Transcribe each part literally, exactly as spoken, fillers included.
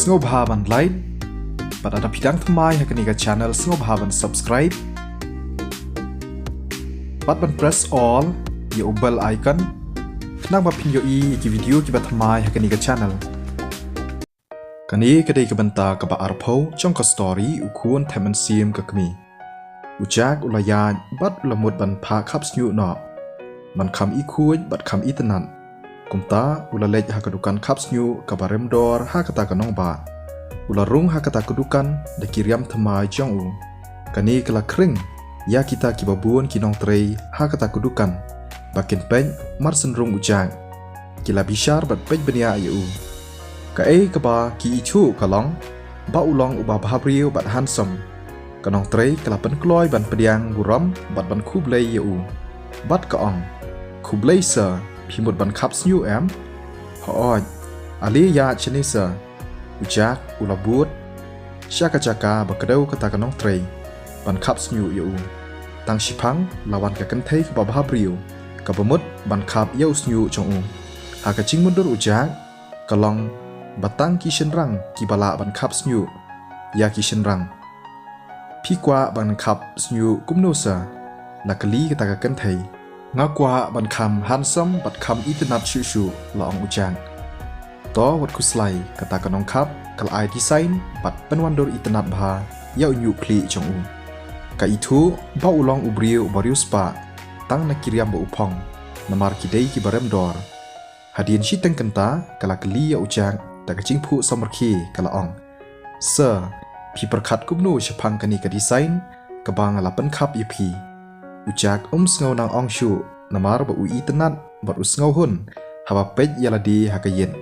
Sngewbha ban like, bad lada phi dang thymmai ha kane ka channel sngewbha ban subscribe bad ban press all ïa u bell icon, khnang ba phin ïohi ïa ki video kiba thymmai ha kane ka channel. Kane ka dei ka bynta kaba arphew jong ka story U Khun Thep Mynsiem Ka Kmie. U Jack u la ïaid bad u la mut ban phah khap shñiuh noh, ban kham ikhuid bad kham itynnad. Kumta u la leit ha ka dukan khap shñiuh kaba rem dor ha kata ka nongbah. U la rung ha kata ka dukan da ki riam thymmai jong u. Kane ka la khring ïa kita kiba bun ki nongtrei ha kata ka dukan ba kin peit mar shen rung u Jack. Ki la bishar bad peit bniah ïa u. Kaei kaba ki ithuh ka long ba u long uba bhabriew bad handsome. Ka nongtrei ka la pynkloi ban pdiang burom bad ban khublei ïa u. Bad ka ong, "Khublei sir, phi mut ban khap shñiuh em?" "Hooid, ale ïaid shane sir." U Jack u la bud sha ka jaka ba kdew kata ka nongtrei ban khap shñiuh ïa u. Tang shiphang la wan ka kynthei kaba bhabriew kaba mut ban khap ïa u shñiuh jong u. Ha ka jingmutdur u Jack ka long ba tang ki shynrang kiba lah ban khap shñiuh ïa ki shynrang. "Phi kwah ban khap shñiuh kumno sir?" la kylli kata ka kynthei. "Nga kwah ban kham handsome bad kham itynnad shuh shuh," la ong u Jack. To wat khuslai, kata ka nongkhap ka la ai design bad pynwandur itynnad bha ïa u ñiuh khlieh jong u. Ka ithuh ba u long u briew uba riewspah tang na ki riam ba u phong, namar ki dei kiba rem dor. Hadien shiteng kynta ka la kylli ïa u Jack da ka jingphuh samrkhie ka la ong, "Sir, phi pyrkhat kumno shaphang kane ka design kaba nga la pynkhap ïa phi?" U Jack um sngew nang ong shuh namar ba u itynnad bad u sngewhun haba peit ïa lade ha ka ïit.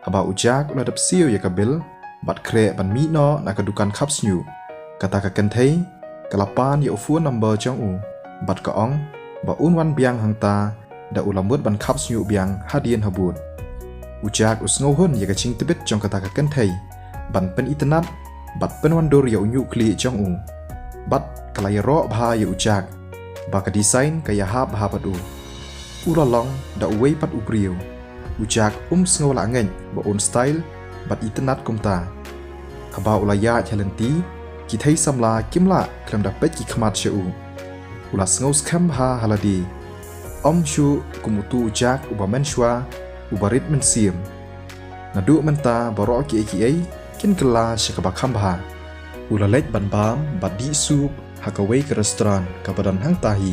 Haba u Jack u la dep siew ïa ka bill bad khreh ban mih noh na ka dukan khap shñiuh, kata ka kynthei ka la pan ïa u phone number jong u bad ka ong ba un wan biang hangta da u la mut ban khap shñiuh biang hadien habud. U Jack u sngewhun ïa ka jingtbit jong kata ka kynthei ban pynitynnad bad pynwandur ïa u ñiuh khlieh jong u. Bad ka la ïaroh bha ïa u Jack ba ka design ka ïahap bha bad u. U la long da uwei pat u briew. U Jack um sngew lah ngeit ba un style bad itynnad kumta. Haba u la ïaid ha lynti, ki thei samla kim lah khlem da peit ki khmat sha u. U la sngew skhem bha ha lade. Ym shuh kum utu u Jack uba mynshwa, uba rit mynsiem. Naduh mynta baroh kiei kiei kin kylla sha kaba kham bha. U la leit ban bam bad dih soup ha kawei ka restaurant kaba don hangta hi.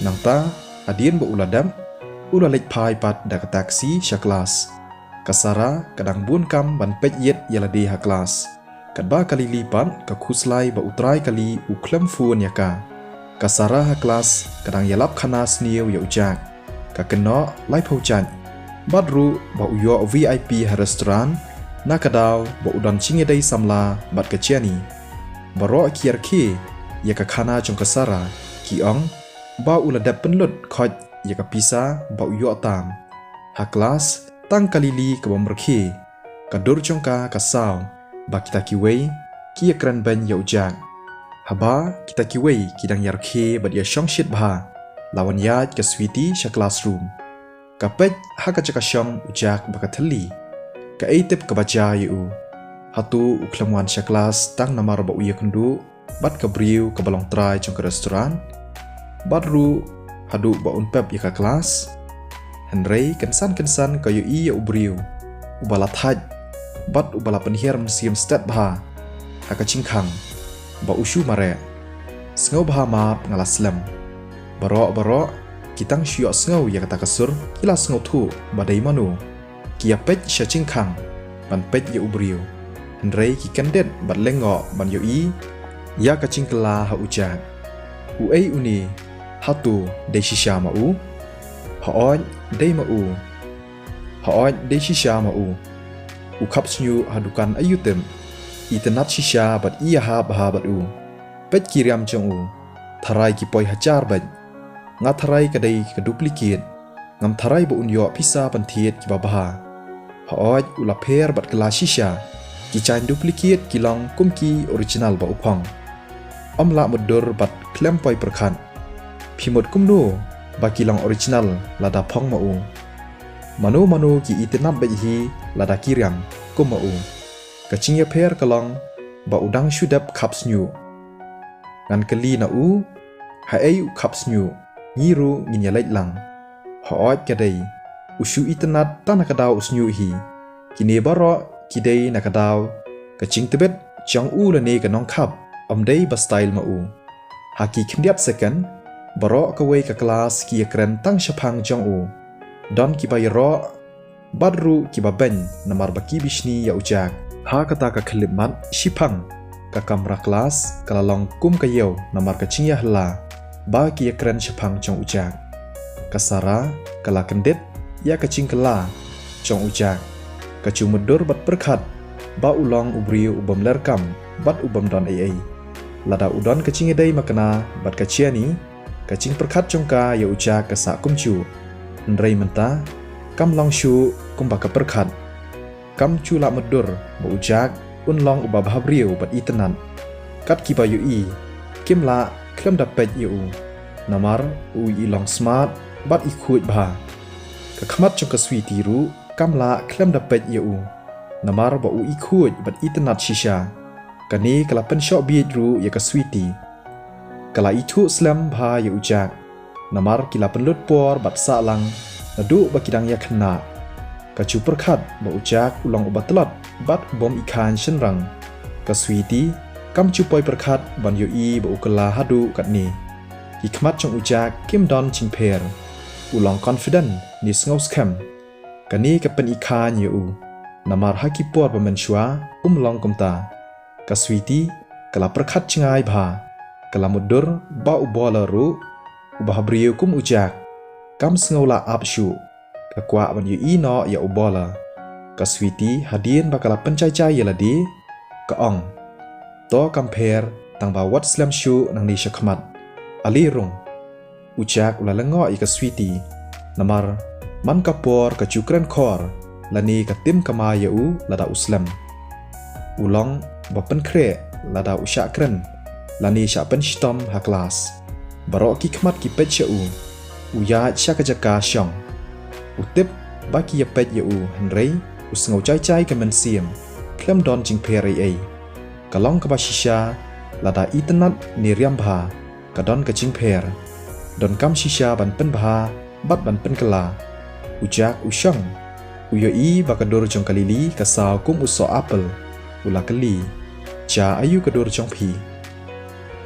Nangta, hadien ba u la dep, u la leit phai pat da ka taxi sha klas. Ka Sara ka dang bun kam ban peit ïit ïa lade ha klas. Katba ka Lily pat ka khuslai ba u trai kali u khlem phone ïa ka. Ka Sara ha klas ka dang ïalap khana sniew ïa u Jack. Ka kynnoh laiphew jait bad ruh ba u ïoh V I P ha restaurant na ka daw ba u don jingïadei samla bad ka Jenny. Baroh ki ïarkhie ïa ka khana jong ka Sara, ki ong ba u la dep pynlut khoit ïa ka pisa ba u ïoh tam. Ha klas tang ka Lily ka bym rkhie. Ka dur jong ka ka saw ba kita kiwei ki ïakren beiñ ïa u Jack. Haba kita kiwei ki dang ïarkhie bad ïashong shit bha, la wan ïaid ka Sweety sha classroom. Ka peit ha ka jaka shong u Jack ba ka thylli. Kaei tip kaba jia ïa u? Hato u khlem wan sha klas tang namar ba u ïakynduh bad ka briew kaba long trai jong ka restaurant? Bad ruh haduh ba un pep ïa ka klas. Hynrei kynsan kynsan ka ïohi ïa u briew uba la thait bad uba la pynhiar mynsiem stet bha ha ka jingkhang ba u shu mareh. Sngewbha map, nga la slem. Baroh baroh ki tang shu ïohsngew ïa kata ka sur ki la sngewthuh ba dei mano. Ki ïapeit sha jingkhang ban peit ïa u briew, hynrei ki kyndit bad lyngngoh ban ïohi ïa ka jingkylla ha u Jack. Uei une? Hato dei shisha ma u? Hooid, dei ma u. Hooid, dei shisha ma u. U khap shñiuh ha dukan aïu tip. Itynnad shisha bad i ïahap bha bad u. Peit ki riam jong u. Tharai ki poi hajar beit. Nga tharai ka dei ka duplicate. Ngam tharai ba un ïoh pisa ban thied kiba bha. Hooid, u la pher bad kylla shisha. Ki jaiñ duplicate ki long kum ki original ba u phong. Ym lah mutdur bad khlem poi pyrkhat. Phi mut kumno ba ki long original lada phong ma u? Mano mano ki itynnad beit hi lada ki riam kum ma u. Ka jingïapher ka long ba u dang shu dep khap shñiuh. Ngan kylli na u, haei u khap shñiuh, ngi ruh ngin ïaleit lang. Hooid ka dei, u shu itynnad tang na ka daw u shñiuh hi. Kine baroh ki dei na ka daw ka jingtbit jong u lane ka nongkhap, ym dei ba style ma u. Ha ki khyndiat second, baroh kawei ka klas ki ïakren tang shaphang jong u. Don kiba ïaroh bad ruh kiba beiñ namar ba ki bishni ïa u Jack. Ha kata ka khyllipmat shiphang, ka kamra klas ka la long kum ka ïew namar ka jingïahylla ba ki ïakren shaphang jong u Jack. Ka Sara ka la kyndit ïa ka jingkylla jong u Jack. Ka ju mutdur bad pyrkhat ba u long u briew u bym ler kam bad u bym don ei ei. Lada u don ka jingïadei makna bad ka Jenny, ka jingpyrkhat jong ka ïa u Jack ka sah kumjuh. Hynrei mynta kam long shuh kumba ka pyrkhat. Kam ju lah mutdur ba u Jack un long uba bhabriew bad itynnad. Kat kiba ïohi, kim lah khlem da peit ïa u. Namar u i long smart bad i khuid bha. Ka khmat jong ka Sweety ruh kam lah khlem da peit ïa u. Namar ba u i khuid bad itynnad shisha. Kane ka la pynshoh bieit ruh ïa ka Sweety. Ka la ithuh slem bha ïa u Jack. Namar ki la pynlut por bad sah lang naduh ba ki dang ïakhynnah. Ka ju pyrkhat ba u Jack u long uba tlot bad u bym i khaiñ shynrang. Ka Sweety kam ju poi pyrkhat ban ïohi ba u kylla haduh katne. Ki khmat jong u Jack kim don jingpher. U long confident ne sngewskhem. Kane ka pyn-i khaiñ ïa u. Namar ha ki por ba mynshuwa um long kumta. Ka Sweety ka la pyrkhat jngai bha. Ka la mutdur ba u Bowler ruh uba ha briew kum u Jack kam sngew lah ap shuh. Ka kwah ban ïohi noh ïa u Bowler. Ka Sweety hadien ba ka la pynjai-jai ïa lade, ka ong, to kam pher tang ba wat slem shuh nangne shakhmat. Ale rung. U Jack u la lyngngoh ïa ka Sweety. Namar man ka por ka ju kren khor lane ka tim kamai ïa u lada u slem. U long ba pynkhreh lada u shah kren lane shah pynshitom ha klas. Baroh ki khmat ki peit sha u. U ïaid sha ka jaka shong. U tip ba ki ïa peit ïa u hynrei u sngew jai-jai ka mynsiem. Khlem don jingpher ei ei. Ka long kaba shisha lada itynnad ne riam bha. Ka don ka jingpher. Donkam shisha ban pynbha bad ban pynkylla. U Jack u shong. U ïohi ba ka dur jong ka Lily ka saw kum u soh apple. U la kylli, ja aïu ka dur jong phi?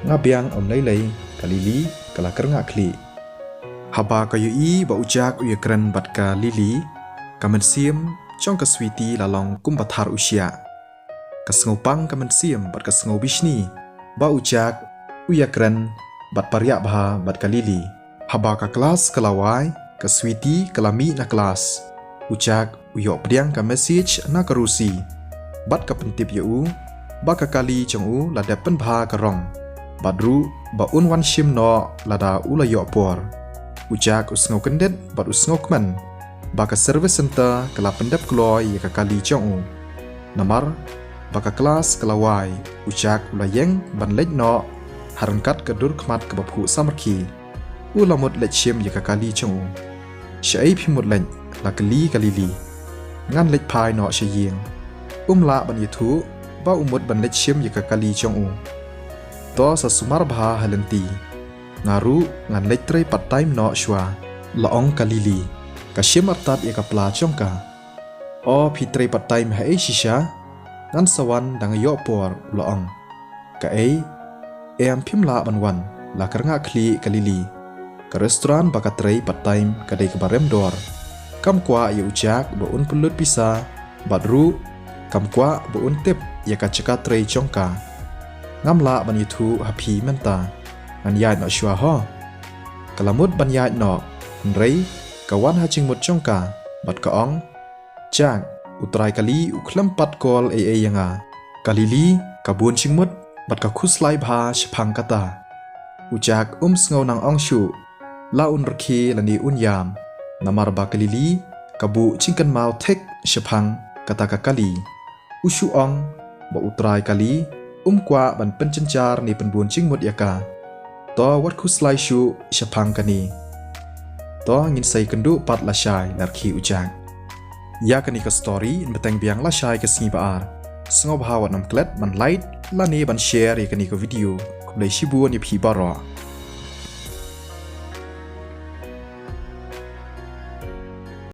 Nga biang ym lei lei, ka Lily ka la kyrngah khlieh. Haba ka ïohi ba u Jack u ïakren bad ka Lily, ka mynsiem jong ka Sweety la long kum ba thar u shiah. Ka sngewpang ka mynsiem bad ka sngew bishni ba u Jack u ïakren bad pariah bha bad ka Lily. Haba ka klas ka la wai, ka Sweety ka la mih na klas. U Jack u ïoh pdiang ka message na ka Rosie bad ka pyntip ïa u ba ka kali jong u la dep pynbha ka rong bad ruh ba un wan shim noh lada u la ïoh por. U Jack u sngew kyndit bad u sngew kmen ba ka service centre ka la pyndep kloi ïa ka kali jong u. Namar ba ka klas ka la wai, u Jack u la ïeng ban leit noh ha ryngkat ka dur khmat kaba phuh samrkhie. U la mut leit shim ïa ka kali jong u. Shaei phi mut leit? La kylli ka Lily. Ngan leit phai noh sha ïing. Um lah ban ïathuh ba u mut ban leit shim ïa ka kali jong u. To sa sumar bha ha lynti. Nga ruh ngan leit trei part time noh shuwa, la ong ka Lily. Ka shim artat ïa ka pla jong ka. O phi trei part time haei shisha? Ngan sa wan da nga ïoh por, u la ong. Kaei? Em phim lah ban wan? La kyrngah khlieh ka Lily. Ka restaurant ba ka trei part time ka dei kaba rem dor. Kam kwah ïa u Jack ba un pynlut pisa bad ruh kam kwah ba un tip ïa ka jaka trei jong ka. Ngam lah ban ïathuh ha phi mynta. Ngan ïaid noh shuwa ho. Ka la mut ban ïaid noh, hynrei ka wan ha jingmut jong ka bad ka ong, Jack, u trai kali u khlem pat call ei ei ïa nga. Ka Lily ka bun jingmut bad ka khuslai bha shaphang kata. U Jack um sngew nang ong shuh la un rkhie lane un ïam, namar ba ka Lily ka buh jingkynmaw thik shaphang kata ka kali. U shu ong ba u trai kali um kwah ban pynjynjar ne pynbun jingmut ïa ka. To wat khuslai shuh shaphang kane. To ngin sa ïakynduh pat lashai, la rkhie u Jack. Ïa kane ka story yn bteng biang lashai ka sngi ba ar. Sngewbha wat nym klet ban like lane ban share ïa kane ka video. Khublei shibun ïa phi baroh.